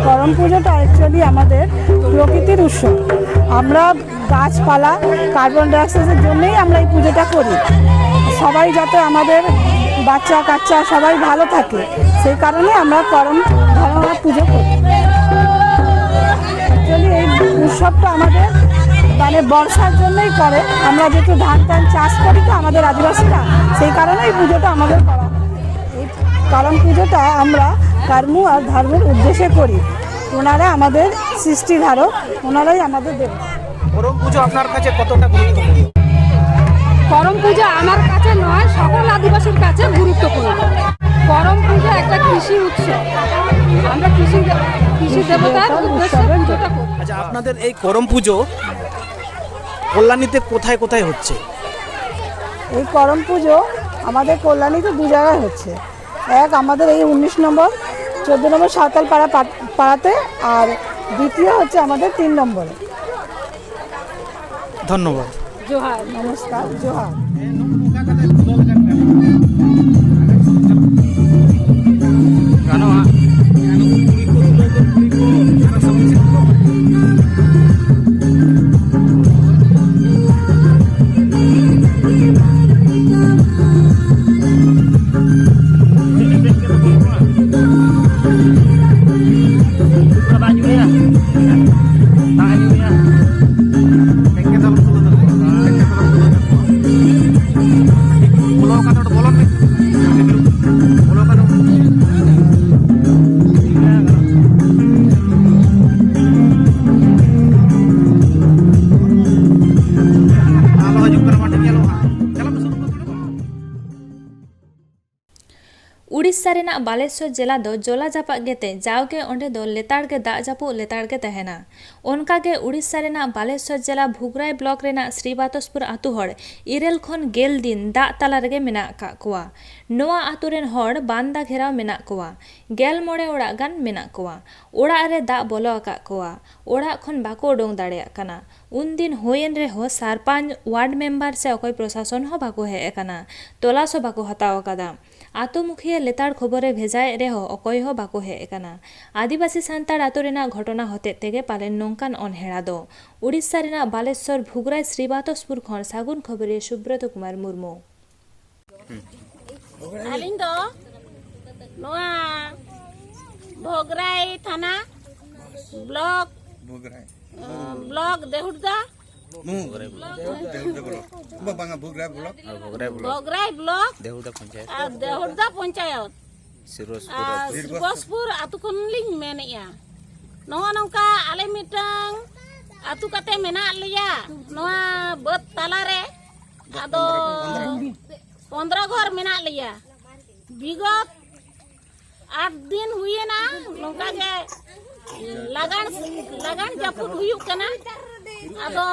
করম পুজোটা অ্যাকচুয়ালি আমাদের প্রকৃতির উৎসব। আমরা গাছপালা, কার্বন ডাইঅক্সাইডের জন্যই আমরা এই পুজোটা করি, সবাই যাতে আমাদের বাচ্চা কাচ্চা সবাই ভালো থাকে, সেই কারণে আমরা করম ধরনার পুজো করি। অ্যাকচুয়ালি এই উৎসবটা আমাদের মানে বর্ষার জন্যই করে, আমরা যেহেতু ধান টান চাষ করি তো আমাদের আদিবাসীরা, সেই কারণে এই পুজোটা আমাদের করা হয়। এই করম পুজোটা আমরা কর্ম আর ধর্মের উদ্দেশ্যে করি। ওনারা আমাদের সৃষ্টিধারক, ওনারাই আমাদের দেবতা। করম পুজো আপনার কাছে কতটা গুরুত্বপূর্ণ? করম পুজো আমার কাছে নয়, সকল আদিবাসীর কাছে গুরুত্বপূর্ণ। করম পুজো একটা কৃষি উৎসব। আপনাদের এই করম পুজো কল্যাণীতে কোথায় কোথায় হচ্ছে? এই করম পুজো আমাদের কল্যাণীতে দু জায়গায় হচ্ছে। এক, আমাদের এই উনিশ নম্বর, চোদ্দ নম্বর সাঁওতাল পাড়া পা-, পাড়াতে, আর দ্বিতীয় হচ্ছে আমাদের তিন নম্বরে। ধন্যবাদ। জোহার, নমস্কার, জোহার। ᱜᱟᱱᱚᱜᱼᱟ᱾ ᱩᱲᱤᱥᱥᱟ ᱨᱮᱱᱟᱜ ᱵᱟᱞᱮᱥᱚᱨ ᱡᱮᱞᱟ ᱫᱚ ᱡᱚᱞᱟ ᱡᱟᱯᱟᱜ ᱜᱮᱛᱮ, ᱡᱟᱣᱜᱮ ᱚᱸᱰᱮ ᱫᱚ ᱞᱮᱛᱟᱲ ᱜᱮ ᱫᱟᱜ ᱡᱟᱹᱯᱩᱫ ᱞᱮᱛᱟᱲ ᱜᱮ ᱛᱟᱦᱮᱱᱟ᱾ ᱚᱱᱠᱟ ᱜᱮ ᱩᱲᱤᱥᱥᱟ ᱨᱮᱱᱟᱜ ᱵᱟᱞᱮᱥᱚᱨ ᱡᱮᱞᱟ ᱵᱷᱩᱜᱽᱨᱟᱭ ᱵᱞᱚᱠ ᱨᱮᱱᱟᱜ ᱥᱨᱤᱵᱟᱛᱚᱥᱯᱩᱨ ᱟᱹᱛᱩ ᱦᱚᱲ ᱤᱨᱟᱹᱞ ᱠᱷᱚᱱ ᱜᱮᱞ ᱫᱤᱱ ᱫᱟᱜ ᱛᱟᱞᱟ ᱨᱮᱜᱮ ᱢᱮᱱᱟᱜ ᱟᱠᱟᱫ ᱠᱚᱣᱟ᱾ ᱱᱚᱣᱟ ᱟᱹᱛᱩ ᱨᱮᱱ ᱦᱚᱲ ᱵᱟᱱᱫᱟ ᱜᱷᱮᱨᱟᱣ ᱢᱮᱱᱟᱜ ᱠᱚᱣᱟ᱾ ᱜᱮᱞ ᱢᱚᱬᱮ ᱚᱲᱟᱜ ᱜᱟᱱ ᱢᱮᱱᱟᱜ ᱠᱚᱣᱟ᱾ ᱚᱲᱟᱜ ᱨᱮ ᱫᱟᱜ ᱵᱚᱞᱚ ᱟᱠᱟᱫ ᱠᱚᱣᱟ᱾ ᱚᱲᱟᱜ ᱠᱷᱚᱱ ᱵᱟᱠᱚ ᱩᱰᱩᱝ ᱫᱟᱲᱮᱭᱟᱜ ᱠᱟᱱᱟ᱾ ᱩᱱᱫᱤᱱ ᱦᱩᱭᱮᱱ ᱨᱮᱦᱚᱸ ᱥᱟᱨᱯᱟᱧᱪ, ᱣᱟᱨᱰ ᱢᱮᱢᱵᱟᱨ ᱥᱮ ᱚᱠᱚᱭ ᱯᱨᱚᱥᱟᱥᱚᱱ ᱦᱚᱸ ᱵᱟᱠᱚ ᱦᱮᱡ ᱟᱠᱟᱱᱟ, ᱛᱚᱞᱟᱥ ᱦᱚᱸ ᱵᱟᱠᱚ ᱦᱟᱛᱟᱣ ᱟᱠᱟᱫᱟ᱾ ᱟᱛᱳ ᱢᱩᱠᱷᱤᱭᱟᱹ ᱞᱮᱛᱟᱲ ᱠᱷᱚᱵᱚᱨᱮ ᱵᱷᱮᱡᱟᱭᱮᱫ ᱨᱮᱦᱚᱸ ᱚᱠᱚᱭ ᱦᱚᱸ ᱵᱟᱠᱚ ᱦᱮᱡ ᱟᱠᱟᱱᱟ᱾ ᱟᱹᱫᱤᱵᱟᱹᱥᱤ ᱥᱟᱱᱛᱟᱲ ᱟᱛᱳ ᱨᱮᱱᱟᱜ ᱜᱷᱚᱴᱚᱱᱟ ᱦᱚᱛᱮᱡ ᱛᱮᱜᱮ ᱯᱟᱞᱮᱱ ᱱᱚᱝᱠᱟᱱ ᱚᱱᱦᱮᱲᱟ ᱫᱚ᱾ ᱩᱲᱤᱥᱥᱟ ᱨᱮᱱᱟᱜ ᱵᱟᱞᱮᱥᱚᱨ ᱵᱷᱩᱜᱽᱨᱟᱭ ᱥᱨᱤᱵᱟᱛᱚᱥᱯᱩᱨ ᱠᱷᱚᱱ ᱥᱟᱹᱜᱩᱱ ᱠᱷᱚᱵᱚᱨᱤᱭᱟᱹ ᱥᱩᱵᱨᱚᱛ ᱠᱩᱢᱟᱨ ᱢᱩᱨᱢᱩ᱾ ᱟᱹᱞᱤᱧ ᱫᱚ ᱱᱚᱣᱟ ᱵᱷᱚᱜᱽᱨᱟᱭ ᱛᱷᱟᱱᱟ, ᱵᱞᱚᱠ, ᱵᱷᱚᱜᱽᱨᱟᱭ᱾ ᱵᱞᱚᱠ ᱫᱮᱦᱩᱴᱫᱟ, ᱵᱟᱝᱟ, ᱵᱷᱚᱜᱽᱨᱟᱭ ᱵᱞᱚᱠ᱾ ᱵᱷᱚᱜᱽᱨᱟᱭ ᱵᱞᱚᱠ᱾ ᱵᱷᱚᱜᱽᱨᱟᱭ ᱵᱞᱚᱠ᱾ ᱫᱮᱦᱩᱴᱫᱟ ᱯᱚᱧᱪᱟᱭᱮᱛ᱾ ᱟᱨ ᱫᱮᱦᱩᱴᱫᱟ ᱯᱚᱧᱪᱟᱭᱮᱛ᱾ ᱥᱤᱨᱵᱚᱥᱯᱩᱨ ᱟᱨ ᱟᱹᱛᱩ᱾ ᱥᱤᱨᱵᱚᱥᱯᱩᱨ ᱟᱹᱛᱩ ᱠᱷᱚᱱ ᱞᱤᱧ ᱢᱮᱱᱮᱫᱼᱟ᱾ ᱱᱚᱜᱼᱚ ᱱᱚᱝᱠᱟ ᱟᱞᱮ ᱢᱤᱫᱴᱟᱝ ᱟᱹᱛᱩ ᱠᱟᱛᱮ ᱢᱮᱱᱟᱜ ᱞᱮᱭᱟ ᱱᱚᱣᱟ ᱵᱟᱹᱫᱽ ᱛᱟᱞᱟᱨᱮ᱾ ᱟᱫᱚ ᱯᱚᱱᱫᱽᱨᱚ ᱜᱷᱚᱨ ᱢᱮᱱᱟᱜ ᱞᱮᱭᱟ᱾ ᱵᱤᱜᱚᱛ ᱟᱴ ᱫᱤᱱ ᱦᱩᱭᱮᱱᱟ, ᱱᱚᱝᱠᱟ ᱜᱮ ᱞᱟᱜᱟᱱ ᱞᱟᱜᱟᱱ ᱡᱟᱹᱯᱩᱫ ᱦᱩᱭᱩᱜ ᱠᱟᱱᱟ᱾ ᱟᱫᱚ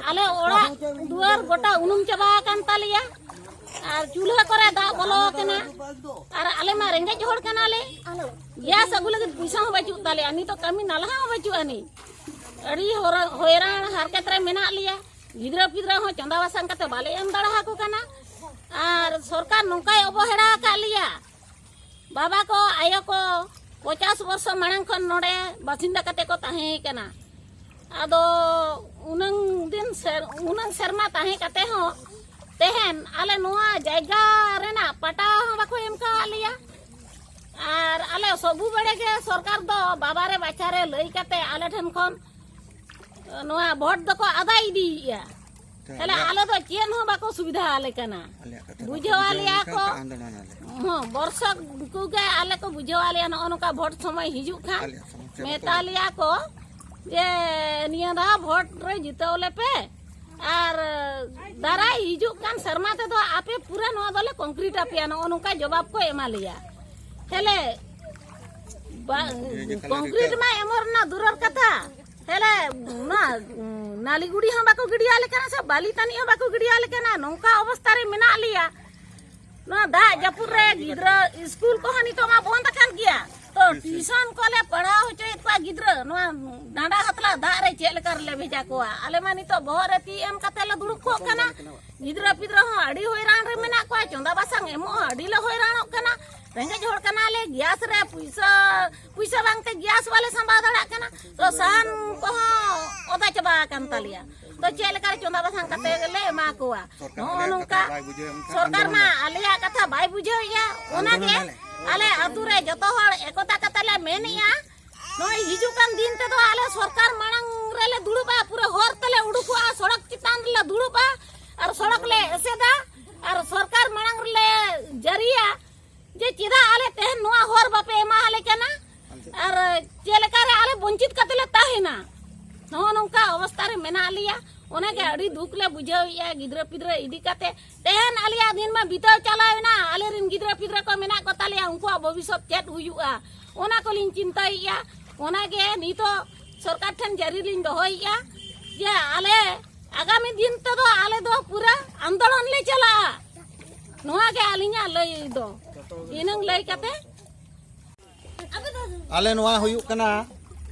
ᱟᱞᱮ ᱚᱲᱟᱜ ᱫᱩᱣᱟᱹᱨ ᱜᱚᱴᱟ ᱩᱱᱩᱢ ᱪᱟᱵᱟ ᱟᱠᱟᱱ ᱛᱟᱞᱮᱭᱟ᱾ ᱟᱨ ᱪᱩᱞᱦᱟᱹ ᱠᱚᱨᱮ ᱫᱟᱜ ᱵᱚᱞᱚ ᱟᱠᱟᱱᱟ᱾ ᱟᱨ ᱟᱞᱮ ᱢᱟ ᱨᱮᱸᱜᱮᱡ ᱦᱚᱲ ᱠᱟᱱᱟᱞᱮ᱾ ᱜᱮᱥ ᱟᱹᱜᱩ ᱞᱟᱹᱜᱤᱫ ᱯᱚᱭᱥᱟ ᱦᱚᱸ ᱵᱟᱹᱪᱩᱜ ᱛᱟᱞᱮᱭᱟ᱾ ᱱᱤᱛᱚᱜ ᱠᱟᱹᱢᱤ ᱱᱟᱞᱦᱟ ᱦᱚᱸ ᱵᱟᱹᱪᱩᱜ ᱟᱹᱱᱤᱡ᱾ ᱟᱹᱰᱤ ᱦᱚᱨᱟ- ᱦᱚᱭᱨᱟᱱ ᱦᱟᱨᱠᱮᱛ ᱨᱮ ᱢᱮᱱᱟᱜ ᱞᱮᱭᱟ᱾ ᱜᱤᱫᱽᱨᱟᱹ ᱯᱤᱫᱽᱨᱟᱹ ᱦᱚᱸ ᱪᱚᱸᱫᱟ ᱵᱟᱥᱟᱝ ᱠᱟᱛᱮ ᱵᱟᱞᱮ ᱮᱢ ᱫᱟᱲᱮ ᱟᱠᱚ ᱠᱟᱱᱟ᱾ ᱟᱨ ᱥᱚᱨᱠᱟᱨ ᱱᱚᱝᱠᱟᱭ ᱚᱵᱚᱦᱮᱲᱟ ᱟᱠᱟᱫ ᱞᱮᱭᱟ᱾ ᱵᱟᱵᱟ ᱠᱚ, ᱟᱭᱳ ᱠᱚ ᱯᱚᱪᱟᱥ ᱵᱚᱨᱥᱚ ᱢᱟᱲᱟᱝ ᱠᱷᱚᱱ ᱱᱚᱰᱮ ᱵᱟᱥᱤᱱᱫᱟ ᱠᱟᱛᱮ ᱠᱚ ᱛᱟᱦᱮᱸ ᱠᱟᱱᱟ᱾ ᱟᱫᱚ ᱩᱱᱟᱹᱝ ᱫᱤᱱ ᱥᱮᱨ- ᱩᱱᱟᱹᱝ ᱥᱮᱨᱢᱟ ᱛᱟᱦᱮᱸ ᱠᱟᱛᱮ ᱦᱚᱸ ᱛᱮᱦᱮᱧ ᱟᱞᱮ ᱱᱚᱣᱟ ᱡᱟᱭᱜᱟ ᱨᱮᱱᱟᱜ ᱯᱟᱴᱟ ᱦᱚᱸ ᱵᱟᱠᱚ ᱮᱢ ᱠᱟᱣᱟᱫ ᱞᱮᱭᱟ᱾ ᱟᱨ ᱟᱞᱮ ᱥᱚᱵᱩ ᱵᱮᱲᱮ ᱜᱮ ᱥᱚᱨᱠᱟᱨ ᱫᱚ ᱵᱟᱵᱟᱨᱮ ᱵᱟᱪᱷᱟᱨᱮ ᱞᱟᱹᱭ ᱠᱟᱛᱮ ᱟᱞᱮ ᱴᱷᱮᱱ ᱠᱷᱚᱱ ᱱᱚᱣᱟ ᱵᱷᱳᱴ ᱫᱚᱠᱚ ᱟᱫᱟ ᱤᱫᱤᱭᱮᱫᱼᱟ᱾ ᱛᱟᱦᱞᱮ ᱟᱞᱮ ᱫᱚ ᱪᱮᱫ ᱦᱚᱸ ᱵᱟᱠᱚ ᱥᱩᱵᱤᱫᱷᱟ ᱟᱞᱮ ᱠᱟᱱᱟ᱾ ᱵᱩᱡᱷᱟᱹᱣ ᱟᱞᱮᱭᱟ ᱠᱚ᱾ ᱦᱚᱸ, ᱵᱚᱨᱥᱚ ᱠᱚᱜᱮ ᱟᱞᱮ ᱠᱚ ᱵᱩᱡᱷᱟᱹᱣ ᱟᱞᱮᱭᱟ᱾ ᱱᱚᱜᱼᱚ ᱱᱚᱝᱠᱟ ᱵᱷᱳᱴ ᱥᱚᱢᱚᱭ ᱦᱤᱡᱩᱜ ᱠᱷᱟᱱ ᱢᱮᱛᱟ ᱞᱮᱭᱟ ᱠᱚ ᱡᱮ ᱱᱤᱭᱟᱹ ᱫᱷᱟᱣ ᱵᱷᱳᱴ ᱨᱮ ᱡᱤᱛᱟᱹᱣ ᱞᱮᱯᱮ, ᱟᱨ ᱫᱟᱨᱟᱭ ᱦᱤᱡᱩᱜ ᱠᱟᱱ ᱥᱮᱨᱢᱟ ᱛᱮᱫᱚ ᱟᱯᱮ ᱯᱩᱨᱟᱹ ᱱᱚᱣᱟ ᱫᱚᱞᱮ ᱠᱚᱝᱠᱨᱤᱴ ᱟᱯᱮᱭᱟ᱾ ᱱᱚᱜᱼᱚ ᱱᱚᱝᱠᱟ ᱡᱚᱵᱟᱵ ᱠᱚ ᱮᱢᱟ ᱞᱮᱭᱟ᱾ ᱦᱮᱞᱮ ᱵᱟ- ᱠᱚᱝᱠᱨᱤᱴ ᱢᱟ ᱮᱢᱚᱜ ᱨᱮᱱᱟᱜ ᱫᱩᱨᱟᱨ ᱠᱟᱛᱷᱟ, ᱦᱮᱞᱮ ᱱᱚᱣᱟ ᱱᱟᱞᱤ ᱜᱩᱲᱤ ᱦᱚᱸ ᱵᱟᱠᱚ ᱜᱤᱰᱤᱭᱟᱞᱮ ᱠᱟᱱᱟ ᱥᱮ ᱵᱟᱹᱞᱤ ᱛᱟᱹᱱᱤᱡ ᱦᱚᱸ ᱵᱟᱠᱚ ᱜᱤᱰᱤᱭᱟᱞᱮ ᱠᱟᱱᱟ᱾ ᱱᱚᱝᱠᱟ ᱚᱵᱚᱥᱛᱟ ᱨᱮ ᱢᱮᱱᱟᱜ ᱞᱮᱭᱟ᱾ ᱱᱚᱣᱟ ᱫᱟᱜ ᱡᱟᱹᱯᱩᱫ ᱨᱮ ᱜᱤᱫᱽᱨᱟᱹ ᱥᱠᱩᱞ ᱠᱚᱦᱚᱸ ᱱᱤᱛᱚᱜ ᱢᱟ ᱵᱚᱱᱫ ᱟᱠᱟᱱ ᱜᱮᱭᱟ᱾ ᱛᱚ ᱴᱤᱭᱩᱥᱚᱱ ᱠᱚᱞᱮ ᱯᱟᱲᱦᱟᱣ ᱦᱚᱪᱚᱭᱮᱫ ᱠᱚᱣᱟ ᱜᱤᱫᱽᱨᱟᱹ, ᱱᱚᱣᱟ ᱰᱟᱸᱰᱟ ᱦᱟᱛᱞᱟ ᱫᱟᱜ ᱨᱮ ᱪᱮᱫ ᱞᱮᱠᱟ ᱨᱮᱞᱮ ᱵᱷᱮᱡᱟ ᱠᱚᱣᱟ? ᱟᱞᱮ ᱢᱟ ᱱᱤᱛᱚᱜ ᱵᱚᱦᱚᱜ ᱨᱮ ᱛᱤ ᱮᱢ ᱠᱟᱛᱮ ᱞᱮ ᱫᱩᱲᱩᱵ ᱠᱚᱜ ᱠᱟᱱᱟ᱾ ᱜᱤᱫᱽᱨᱟᱹ ᱯᱤᱫᱽᱨᱟᱹ ᱦᱚᱸ ᱟᱹᱰᱤ ᱦᱚᱭᱨᱟᱱ ᱨᱮ ᱢᱮᱱᱟᱜ ᱠᱚᱣᱟ, ᱪᱚᱸᱫᱟ ᱵᱟᱥᱟᱝ ᱮᱢᱚᱜ ᱦᱚᱸ ᱟᱹᱰᱤ ᱞᱮ ᱦᱚᱭᱨᱟᱱᱚᱜ ᱠᱟᱱᱟ᱾ ᱨᱮᱸᱜᱮᱡ ᱦᱚᱲ ᱠᱟᱱᱟᱞᱮ, ᱜᱮᱥ ᱨᱮ ᱯᱩᱭᱥᱟᱹ ᱯᱩᱭᱥᱟᱹ ᱵᱟᱝᱛᱮ ᱜᱮᱥ ᱵᱟᱞᱮ ᱥᱟᱢᱵᱟᱣ ᱫᱟᱲᱮᱭᱟᱜ ᱠᱟᱱᱟ᱾ ᱛᱚ ᱥᱟᱦᱟᱱ ᱠᱚᱦᱚᱸ ᱚᱫᱟ ᱪᱟᱵᱟ ᱟᱠᱟᱱ ᱛᱟᱞᱮᱭᱟ᱾ ᱛᱚ ᱪᱮᱫ ᱞᱮᱠᱟᱨᱮ ᱪᱚᱸᱫᱟ ᱵᱟᱥᱟᱝ ᱠᱟᱛᱮ ᱞᱮ ᱮᱢᱟ ᱠᱚᱣᱟ? ᱱᱚᱜᱼᱚ ᱱᱚᱝᱠᱟ ᱥᱚᱨᱠᱟᱨ ᱢᱟ ᱟᱞᱮᱭᱟᱜ ᱠᱟᱛᱷᱟ ᱵᱟᱭ ᱵᱩᱡᱷᱟᱹᱣᱮᱫᱼᱟ᱾ ᱚᱱᱟᱜᱮ ᱟᱞᱮ ᱟᱹᱛᱩ ᱨᱮ ᱡᱚᱛᱚ ᱦᱚᱲ ᱮᱠᱚᱛᱟ ᱠᱟᱛᱮ ᱞᱮ ᱢᱮᱱᱮᱫᱼᱟ, ᱱᱚᱜᱼᱚᱭ ᱦᱤᱡᱩᱜ ᱠᱟᱱ ᱫᱤᱱ ᱛᱮᱫᱚ ᱟᱞᱮ ᱥᱚᱨᱠᱟᱨ ᱢᱟᱲᱟᱝ ᱨᱮᱞᱮ ᱫᱩᱲᱩᱵᱼᱟ, ᱯᱩᱨᱟᱹ ᱦᱚᱨ ᱛᱮᱞᱮ ᱩᱰᱩᱠᱚᱜᱼᱟ, ᱥᱚᱲᱚᱠ ᱪᱮᱛᱟᱱ ᱨᱮᱞᱮ ᱫᱩᱲᱩᱵᱼᱟ ᱟᱨ ᱥᱚᱲᱚᱠ ᱞᱮ ᱮᱥᱮᱫᱟ ᱟᱨ ᱥᱚᱨᱠᱟᱨ ᱢᱟᱲᱟᱝ ᱨᱮᱞᱮ ᱡᱟᱹᱨᱤᱭᱟ ᱡᱮ ᱪᱮᱫᱟᱜ ᱟᱞᱮ ᱛᱮᱦᱮᱧ ᱱᱚᱣᱟ ᱦᱚᱨ ᱵᱟᱯᱮ ᱮᱢᱟ ᱟᱞᱮ ᱠᱟᱱᱟ ᱟᱨ ᱪᱮᱫ ᱞᱮᱠᱟᱨᱮ ᱟᱞᱮ ᱵᱚᱧᱪᱤᱛ ᱠᱟᱛᱮ ᱞᱮ ᱛᱟᱦᱮᱱᱟ᱾ ᱱᱚᱜᱼᱚ ᱱᱚᱝᱠᱟ ᱚᱵᱚᱥᱛᱟ ᱨᱮ ᱢᱮᱱᱟᱜ ᱞᱮᱭᱟ᱾ ᱚᱱᱟᱜᱮ ᱟᱹᱰᱤ ᱫᱩᱠ ᱞᱮ ᱵᱩᱡᱷᱟᱹᱣᱮᱫᱼᱟ ᱜᱤᱫᱽᱨᱟᱹ ᱯᱤᱫᱽᱨᱟᱹ ᱤᱫᱤ ᱠᱟᱛᱮ᱾ ᱛᱮᱦᱮᱧ ᱟᱞᱮᱭᱟᱜ ᱫᱤᱱ ᱢᱟ ᱵᱤᱛᱟᱹᱣ ᱪᱟᱞᱟᱣ ᱮᱱᱟ, ᱟᱞᱮᱨᱮᱱ ᱜᱤᱫᱽᱨᱟᱹ ᱯᱤᱫᱽᱨᱟᱹ ᱠᱚ ᱢᱮᱱᱟᱜ ᱠᱚ ᱛᱟᱞᱮᱭᱟ, ᱩᱱᱠᱩᱣᱟᱜ ᱵᱷᱚᱵᱤᱥᱥᱚᱛ ᱪᱮᱫ ᱦᱩᱭᱩᱜᱼᱟ, ᱚᱱᱟ ᱠᱚᱞᱤᱧ ᱪᱤᱱᱛᱟᱹᱭᱮᱫᱼᱟ᱾ ᱚᱱᱟᱜᱮ ᱱᱤᱛᱚᱜ ᱥᱚᱨᱠᱟᱨ ᱴᱷᱮᱱ ᱡᱟᱹᱨᱤ ᱞᱤᱧ ᱫᱚᱦᱚᱭᱮᱫᱼᱟ ᱡᱮ ᱟᱞᱮ ᱟᱜᱟᱢᱤ ᱫᱤᱱ ᱛᱮᱫᱚ ᱟᱞᱮ ᱫᱚ ᱯᱩᱨᱟᱹ ᱟᱱᱫᱳᱞᱚᱱ ᱞᱮ ᱪᱟᱞᱟᱜᱼᱟ᱾ ᱱᱚᱣᱟ ᱜᱮ ᱟᱹᱞᱤᱧᱟᱜ ᱞᱟᱹᱭ ᱫᱚ᱾ ᱤᱱᱟᱹᱝ ᱞᱟᱹᱭ ᱠᱟᱛᱮ ᱟᱞᱮ ᱱᱚᱣᱟ ᱦᱩᱭᱩᱜ ᱠᱟᱱᱟ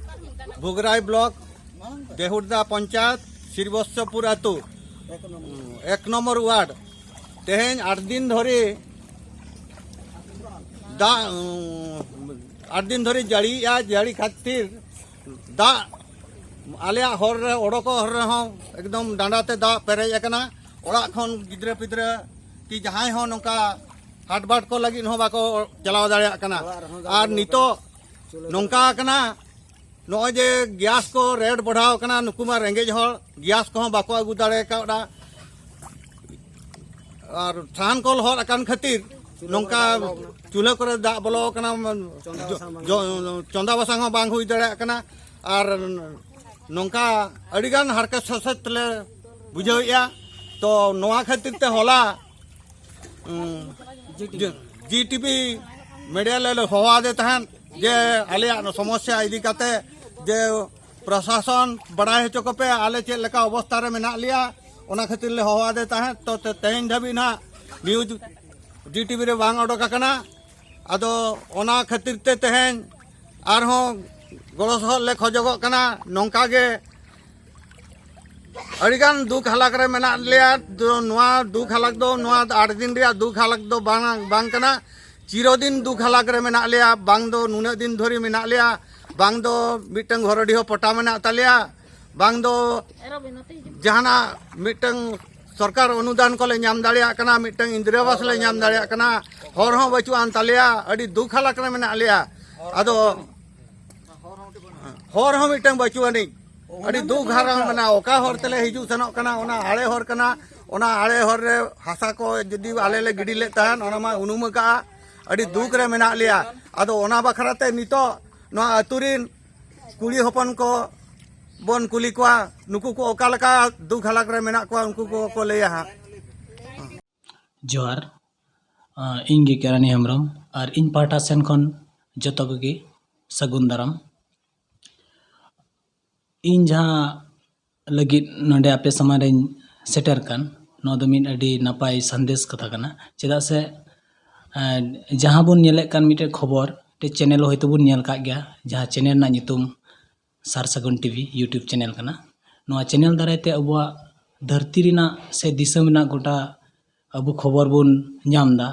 ᱵᱷᱩᱜᱽᱨᱟᱭ ᱵᱞᱚᱠ, ᱫᱮᱦᱩᱨᱫᱟ ᱯᱚᱧᱪᱟᱭᱮᱛ, ᱥᱨᱤᱵᱚᱛᱥᱚᱯᱩᱨ ᱟᱹᱛᱩ, ᱮᱠ ᱱᱚᱢᱵᱚᱨ ᱣᱟᱨᱰ᱾ ᱛᱮᱦᱮᱧ ᱟᱴ ᱫᱤᱱ ᱫᱷᱚᱨᱮ ᱫᱟᱜ, ᱩᱸ, ᱟᱴ ᱫᱤᱱ ᱫᱷᱚᱨᱮ ᱡᱟᱹᱲᱤᱭᱮᱜᱼᱟ, ᱡᱟᱹᱲᱤ ᱠᱷᱟᱹᱛᱤᱨ ᱫᱟᱜ ᱟᱞᱮᱭᱟᱜ ᱦᱚᱨ ᱨᱮ, ᱚᱰᱚᱠᱚᱜ ᱦᱚᱨ ᱨᱮᱦᱚᱸ ᱮᱠᱫᱚᱢ ᱰᱟᱸᱰᱟ ᱛᱮ ᱫᱟᱜ ᱯᱮᱨᱮᱡ ᱟᱠᱟᱱᱟ᱾ ᱚᱲᱟᱜ ᱠᱷᱚᱱ ᱜᱤᱫᱽᱨᱟᱹ ᱯᱤᱫᱽᱨᱟᱹ ᱠᱤ ᱡᱟᱦᱟᱸᱭ ᱦᱚᱸ ᱱᱚᱝᱠᱟ ᱦᱟᱴᱵᱟᱴ ᱠᱚ ᱞᱟᱹᱜᱤᱫ ᱦᱚᱸ ᱵᱟᱠᱚ ᱪᱟᱞᱟᱣ ᱫᱟᱲᱮᱭᱟᱜ ᱠᱟᱱᱟ᱾ ᱟᱨ ᱱᱤᱛᱚᱜ ᱱᱚᱝᱠᱟ ᱟᱠᱟᱱᱟ, ᱱᱚᱜᱼᱚᱭ ᱡᱮ ᱜᱮᱥ ᱠᱚ ᱨᱮᱴ ᱵᱟᱲᱦᱟᱣ ᱟᱠᱟᱱᱟ, ᱱᱩᱠᱩ ᱢᱟ ᱨᱮᱸᱜᱮᱡ ᱦᱚᱲ, ᱜᱮᱥ ᱠᱚᱦᱚᱸ ᱵᱟᱠᱚ ᱟᱹᱜᱩ ᱫᱟᱲᱮ ᱠᱟᱣᱫᱟ᱾ ᱟᱨ ᱥᱟᱦᱟᱱ ᱠᱚ ᱞᱚᱦᱚᱫ ᱟᱠᱟᱱ ᱠᱷᱟᱹᱛᱤᱨ ᱱᱚᱝᱠᱟ ᱪᱩᱞᱦᱟᱹ ᱠᱚᱨᱮ ᱫᱟᱜ ᱵᱚᱞᱚ ᱟᱠᱟᱱᱟ, ᱡᱚ-, ᱡᱚ-, ᱪᱚᱸᱫᱟ ᱵᱟᱥᱟᱝ ᱦᱚᱸ ᱵᱟᱝ ᱦᱩᱭ ᱫᱟᱲᱮᱭᱟᱜ ᱠᱟᱱᱟ᱾ ᱟᱨ ᱱᱚᱝᱠᱟ ᱟᱹᱰᱤᱜᱟᱱ ᱦᱟᱨᱠᱮᱛ ᱥᱟᱥᱮᱛ ᱞᱮ ᱵᱩᱡᱷᱟᱹᱣᱮᱫᱼᱟ᱾ ᱛᱚ ᱱᱚᱣᱟ ᱠᱷᱟᱹᱛᱤᱨ ᱛᱮ ᱦᱚᱞᱟ, ᱩᱸ, ᱡᱤ ᱴᱤ ᱵᱷᱤ ᱢᱤᱰᱤᱭᱟ ᱞᱮ ᱦᱚᱦᱚᱣᱟᱫᱮ ᱛᱟᱦᱮᱸᱫ ᱡᱮ ᱟᱞᱮᱭᱟᱜ ᱥᱚᱢᱚᱥᱥᱟ ᱤᱫᱤ ᱠᱟᱛᱮ ᱡᱮ ᱯᱨᱚᱥᱟᱥᱚᱱ ᱵᱟᱲᱟᱭ ᱦᱚᱪᱚ ᱠᱚᱯᱮ ᱟᱞᱮ ᱪᱮᱫ ᱞᱮᱠᱟ ᱚᱵᱚᱥᱛᱟ ᱨᱮ ᱢᱮᱱᱟᱜ ᱞᱮᱭᱟ, ᱚᱱᱟ ᱠᱷᱟᱹᱛᱤᱨ ᱞᱮ ᱦᱚᱦᱚᱣᱟᱫᱮ ᱛᱟᱦᱮᱸᱫ᱾ ᱛᱚ ᱛᱮ-, ᱛᱮᱦᱮᱧ ᱫᱷᱟᱹᱵᱤᱡ ᱱᱟᱦᱟᱜ ᱱᱤᱭᱩᱡᱽ ᱡᱤ ᱴᱤ ᱵᱷᱤ ᱨᱮ ᱵᱟᱝ ᱚᱰᱚᱠ ᱟᱠᱟᱱᱟ᱾ ᱟᱫᱚ ᱚᱱᱟ ᱠᱷᱟᱹᱛᱤᱨ ᱛᱮ ᱛᱮᱦᱮᱧ ᱟᱨᱦᱚᱸ ᱜᱚᱲᱚ ᱥᱚᱦᱚᱫ ᱞᱮ ᱠᱷᱚᱡᱚᱜᱚᱜ ᱠᱟᱱᱟ᱾ ᱱᱚᱝᱠᱟ ᱜᱮ ᱟᱹᱰᱤᱜᱟᱱ ᱫᱩᱠ ᱦᱟᱞᱟᱠ ᱨᱮ ᱢᱮᱱᱟᱜ ᱞᱮᱭᱟ᱾ ᱫᱚ-, ᱱᱚᱣᱟ ᱫᱩᱠ ᱦᱟᱞᱟᱠ ᱫᱚ, ᱱᱚᱣᱟ ᱟᱴ ᱫᱤᱱ ᱨᱮᱭᱟᱜ ᱫᱩᱠ ᱦᱟᱞᱟᱠ ᱫᱚ ᱵᱟᱝ, ᱵᱟᱝ ᱠᱟᱱᱟ᱾ ᱪᱤᱨᱚᱫᱤᱱ ᱫᱩᱠ ᱦᱟᱞᱟᱠ ᱨᱮ ᱢᱮᱱᱟᱜ ᱞᱮᱭᱟ᱾ ᱵᱟᱝ ᱫᱚ ᱱᱩᱱᱟᱹᱜ ᱫᱤᱱ ᱫᱷᱚᱨᱮ ᱢᱮᱱᱟᱜ ᱞᱮᱭᱟ, ᱵᱟᱝ ᱫᱚ ᱢᱤᱫᱴᱟᱝ ᱜᱷᱚᱨᱚᱰᱤ ᱦᱚᱸ ᱯᱚᱴᱟ ᱢᱮᱱᱟᱜ ᱛᱟᱞᱮᱭᱟ, ᱵᱟᱝ ᱫᱚ ᱡᱟᱦᱟᱱᱟᱜ ᱢᱤᱫᱴᱟᱝ ᱥᱚᱨᱠᱟᱨ ᱚᱱᱩᱫᱟᱱ ᱠᱚᱞᱮ ᱧᱟᱢ ᱫᱟᱲᱮᱭᱟᱜ ᱠᱟᱱᱟ, ᱢᱤᱫᱴᱟᱝ ᱤᱱᱫᱤᱨᱟ ᱟᱵᱟᱥ ᱞᱮ ᱧᱟᱢ ᱫᱟᱲᱮᱭᱟᱜ ᱠᱟᱱᱟ, ᱦᱚᱨ ᱦᱚᱸ ᱵᱟᱹᱪᱩᱜ ᱟᱱ ᱛᱟᱞᱮᱭᱟ᱾ ᱟᱹᱰᱤ ᱫᱩᱠ ᱦᱟᱞᱟᱠ ᱨᱮ ᱢᱮᱱᱟᱜ ᱞᱮᱭᱟ᱾ ᱟᱫᱚ ᱦᱚᱨ ᱦᱚᱸ ᱢᱤᱫᱴᱟᱝ ᱵᱟᱹᱪᱩᱜ ᱟᱹᱱᱤᱡ, ᱟᱹᱰᱤ ᱫᱩᱠ ᱦᱟᱨᱟ ᱢᱮᱱᱟᱜᱼᱟ᱾ ᱚᱠᱟ ᱦᱚᱨ ᱛᱮᱞᱮ ᱦᱤᱡᱩᱜ ᱥᱮᱱᱚᱜ ᱠᱟᱱᱟ, ᱚᱱᱟ ᱟᱲᱮ ᱦᱚᱨ ᱠᱟᱱᱟ, ᱚᱱᱟ ᱟᱲᱮ ᱦᱚᱨ ᱨᱮ ᱦᱟᱥᱟ ᱠᱚ ᱡᱩᱫᱤ ᱟᱞᱮ ᱞᱮ ᱜᱤᱰᱤ ᱞᱮᱫ ᱛᱟᱦᱮᱸᱫ, ᱚᱱᱟ ᱢᱟ ᱩᱱᱩᱢ ᱟᱠᱟᱜᱼᱟ᱾ ᱟᱹᱰᱤ ᱫᱩᱠ ᱨᱮ ᱢᱮᱱᱟᱜ ᱞᱮᱭᱟ᱾ ᱟᱫᱚ ᱚᱱᱟ ᱵᱟᱠᱷᱨᱟ ᱛᱮ ᱱᱤᱛᱚᱜ ᱱᱚᱣᱟ ᱟᱹᱛᱩ ᱨᱤᱱ ᱠᱩᱲᱤ ᱦᱚᱯᱚᱱ ᱠᱚ ᱵᱚᱱ ᱠᱩᱞᱤ ᱠᱚᱣᱟ, ᱱᱩᱠᱩ ᱠᱚ ᱚᱠᱟ ᱞᱮᱠᱟ ᱫᱩᱠ ᱦᱟᱞᱟᱠ ᱨᱮ ᱢᱮᱱᱟᱜ ᱠᱚᱣᱟ, ᱩᱱᱠᱩ ᱠᱚ ᱠᱚ ᱞᱟᱹᱭᱟ ᱦᱟᱸᱜ᱾ ᱡᱚᱦᱟᱨ, ᱟᱸ, ᱤᱧ ᱜᱮ ᱠᱮᱨᱟᱱᱤ ᱦᱮᱢᱵᱨᱚᱢ, ᱟᱨ ᱤᱧ ᱯᱟᱦᱴᱟ ᱥᱮᱱ ᱠᱷᱚᱱ ᱡᱚᱛᱚ ᱠᱚᱜᱮ ᱥᱟᱹᱜᱩᱱ ᱫᱟᱨᱟᱢ᱾ ᱤᱧ ᱡᱟᱦᱟᱸ ᱞᱟᱹᱜᱤᱫ ᱱᱚᱰᱮ ᱟᱯᱮ ᱥᱟᱢᱟᱝ ᱨᱮᱧ ᱥᱮᱴᱮᱨ ᱠᱟᱱ, ᱱᱚᱣᱟ ᱫᱚ ᱢᱤᱫ ᱟᱹᱰᱤ ᱱᱟᱯᱟᱭ ᱥᱟᱸᱫᱮᱥ ᱠᱟᱛᱷᱟ ᱠᱟᱱᱟ᱾ ᱪᱮᱫᱟᱜ ᱥᱮ ᱮᱸ, ᱡᱟᱦᱟᱸ ᱵᱚᱱ ᱧᱮᱞᱮᱫ ᱠᱟᱱ ᱢᱤᱫᱴᱮᱡ ᱠᱷᱚᱵᱚᱨ, ᱢᱤᱫᱴᱮᱡ ᱪᱮᱱᱮᱞ ᱦᱚᱭᱛᱳ ᱵᱚᱱ ᱧᱮᱞ ᱠᱟᱜ ᱜᱮᱭᱟ, ᱡᱟᱦᱟᱸ ᱪᱮᱱᱮᱞ ᱨᱮᱱᱟᱜ ᱧᱩᱛᱩᱢ ᱥᱟᱨ ᱥᱟᱹᱜᱩᱱ ᱴᱤᱵᱷᱤ YouTube ᱪᱮᱱᱮᱞ ᱠᱟᱱᱟ᱾ ᱱᱚᱣᱟ ᱪᱮᱱᱮᱞ ᱫᱟᱨᱟᱭ ᱛᱮ ᱟᱵᱚᱣᱟᱜ ᱫᱷᱟᱹᱨᱛᱤ ᱨᱮᱱᱟᱜ ᱥᱮ ᱫᱤᱥᱚᱢ ᱨᱮᱱᱟᱜ ᱜᱚᱴᱟ ᱟᱵᱚ ᱠᱷᱚᱵᱚᱨ ᱵᱚᱱ ᱧᱟᱢ ᱮᱫᱟ,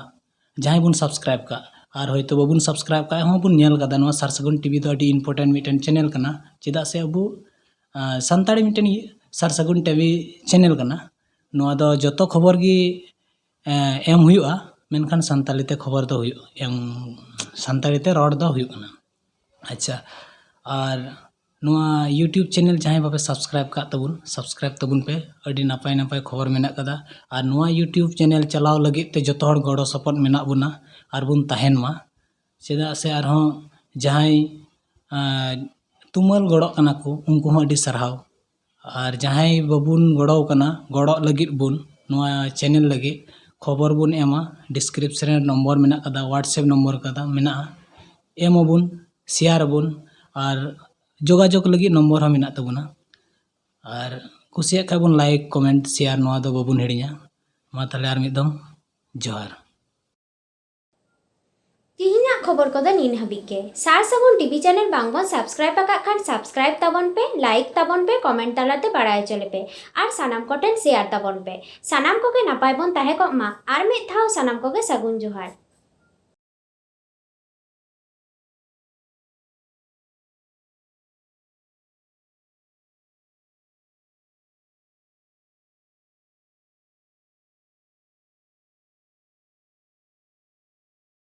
ᱡᱟᱦᱟᱸᱭ ᱵᱚᱱ ᱥᱟᱵᱥᱠᱨᱟᱭᱤᱵ ᱠᱟᱜ᱾ ᱟᱨ ᱦᱚᱭᱛᱳ ᱵᱟᱵᱚᱱ ᱥᱟᱵᱥᱠᱨᱟᱭᱤᱵ ᱠᱟᱜ ᱦᱚᱸ ᱵᱚᱱ ᱧᱮᱞ ᱠᱟᱫᱟ᱾ ᱱᱚᱣᱟ ᱥᱟᱨ ᱥᱟᱹᱜᱩᱱ ᱴᱤᱵᱷᱤ ᱫᱚ ᱟᱹᱰᱤ ᱤᱢᱯᱚᱨᱴᱮᱱᱴ ᱢᱤᱫᱴᱮᱱ ᱪᱮᱱᱮᱞ ᱠᱟᱱᱟ᱾ ᱪᱮᱫᱟᱜ ᱥᱮ ᱟᱵᱚ ᱟᱸ, ᱥᱟᱱᱛᱟᱲᱤ ᱢᱤᱫᱴᱮᱱ ᱤᱭᱟᱹ ᱥᱟᱨ ᱥᱟᱹᱜᱩᱱ ᱴᱤᱵᱷᱤ ᱪᱮᱱᱮᱞ ᱠᱟᱱᱟ᱾ ᱱᱚᱣᱟ ᱫᱚ ᱡᱚᱛᱚ ᱠᱷᱚᱵᱚᱨ ᱜᱮ ᱮᱸ, ᱮᱢ ᱦᱩᱭᱩᱜᱼᱟ, ᱢᱮᱱᱠᱷᱟᱱ ᱥᱟᱱᱛᱟᱲᱤ ᱛᱮ ᱠᱷᱚᱵᱚᱨ ᱫᱚ ᱦᱩᱭᱩᱜ ᱮᱢ ᱥᱟᱱᱛᱟᱲᱤ ᱛᱮ ᱨᱚᱲ ᱫᱚ ᱦᱩᱭᱩᱜ ᱠᱟᱱᱟ᱾ ᱟᱪᱪᱷᱟ, ᱟᱨ ᱱᱚᱣᱟ YouTube ᱪᱮᱱᱮᱞ ᱡᱟᱦᱟᱸᱭ ᱵᱟᱯᱮ ᱥᱟᱵᱥᱠᱨᱟᱭᱤᱵ ᱠᱟᱜ ᱛᱟᱵᱚᱱ, ᱥᱟᱵᱥᱠᱨᱟᱭᱤᱵ ᱛᱟᱵᱚᱱ ᱯᱮ᱾ ᱟᱹᱰᱤ ᱱᱟᱯᱟᱭ ᱱᱟᱯᱟᱭ ᱠᱷᱚᱵᱚᱨ ᱢᱮᱱᱟᱜ ᱠᱟᱫᱟ᱾ ᱟᱨ ᱱᱚᱣᱟ YouTube ᱪᱮᱱᱮᱞ ᱪᱟᱞᱟᱣ ᱞᱟᱹᱜᱤᱫ ᱛᱮ ᱡᱚᱛᱚ ᱦᱚᱲ ᱜᱚᱲᱚ ᱥᱚᱯᱚᱦᱚᱫ ᱢᱮᱱᱟᱜ ᱵᱚᱱᱟ ᱟᱨ ᱵᱚᱱ ᱛᱟᱦᱮᱱ ᱢᱟ᱾ ᱪᱮᱫᱟᱜ ᱥᱮ ᱟᱨᱦᱚᱸ ᱡᱟᱦᱟᱸᱭ ᱟᱸ, ᱛᱩᱢᱟᱹᱞ ᱜᱚᱲᱚᱜ ᱠᱟᱱᱟ ᱠᱚ, ᱩᱱᱠᱩ ᱦᱚᱸ ᱟᱹᱰᱤ ᱥᱟᱨᱦᱟᱣ᱾ ᱟᱨ ᱡᱟᱦᱟᱸᱭ ᱵᱟᱵᱚᱱ ᱜᱚᱲᱚ ᱠᱟᱱᱟ, ᱜᱚᱲᱚᱜ ᱞᱟᱹᱜᱤᱫ ᱵᱚᱱ, ᱱᱚᱣᱟ ᱪᱮᱱᱮᱞ ᱞᱟᱹᱜᱤᱫ ᱠᱷᱚᱵᱚᱨ ᱵᱚᱱ ᱮᱢᱟ᱾ ᱰᱤᱥᱠᱨᱤᱯᱥᱚᱱ ᱨᱮ ᱱᱚᱢᱵᱚᱨ ᱢᱮᱱᱟᱜ ᱠᱟᱫᱟ, WhatsApp ᱱᱚᱢᱵᱚᱨ ᱠᱟᱫᱟ, ᱢᱮᱱᱟᱜᱼᱟ᱾ ᱮᱢ ᱟᱵᱚᱱ, ᱥᱮᱭᱟᱨ ᱟᱵᱚᱱ, ᱟᱨ ᱡᱳᱜᱟᱡᱳᱜᱽ ᱞᱟᱹᱜᱤᱫ ᱱᱚᱢᱵᱚᱨ ᱦᱚᱸ ᱢᱮᱱᱟᱜ ᱛᱟᱵᱚᱱᱟ᱾ ᱟᱨ ᱠᱩᱥᱤᱭᱟᱜ ᱠᱷᱟᱡ ᱵᱚᱱ ᱞᱟᱭᱤᱠ, ᱠᱚᱢᱮᱱᱴ, ᱥᱮᱭᱟᱨ, ᱱᱚᱣᱟ ᱫᱚ ᱵᱟᱵᱚᱱ ᱦᱤᱲᱤᱧᱟ᱾ ᱢᱟ ᱛᱟᱦᱞᱮ ᱟᱨ ᱢᱤᱫ ᱫᱚᱢ ᱡᱚᱦᱟᱨ᱾ ᱛᱤᱦᱤᱧᱟᱜ ᱠᱷᱚᱵᱚᱨ ᱠᱚᱫᱚ ᱱᱤᱱ ᱦᱟᱹᱵᱤᱡ ᱜᱮ᱾ ᱥᱟᱨ ᱥᱟᱹᱜᱩᱱ ᱴᱤᱵᱷᱤ ᱪᱮᱱᱮᱞ ᱵᱟᱝ ᱵᱚᱱ ᱥᱟᱵᱥᱠᱨᱟᱭᱤᱵ ᱟᱠᱟᱫ ᱠᱷᱟᱱ ᱥᱟᱵᱥᱠᱨᱟᱭᱤᱵ ᱛᱟᱵᱚᱱ ᱯᱮ, ᱞᱟᱭᱤᱠ ᱛᱟᱵᱚᱱ ᱯᱮ, ᱠᱚᱢᱮᱱᱴ ᱛᱟᱞᱟᱛᱮ ᱵᱟᱲᱟᱭ ᱦᱚᱪᱚ ᱞᱮᱯᱮ ᱟᱨ ᱥᱟᱱᱟᱢ ᱠᱚᱴᱷᱮᱱ ᱥᱮᱭᱟᱨ ᱛᱟᱵᱚᱱ ᱯᱮ᱾ ᱥᱟᱱᱟᱢ ᱠᱚᱜᱮ ᱱᱟᱯᱟᱭ ᱵᱚᱱ ᱛᱟᱦᱮᱸ ᱠᱚᱜ ᱢᱟ᱾ ᱟᱨ ᱢᱤᱫ ᱫᱷᱟᱣ ᱥᱟᱱᱟᱢ ᱠᱚᱜᱮ ᱥᱟᱹᱜᱩᱱ ᱡᱚᱦᱟᱨ᱾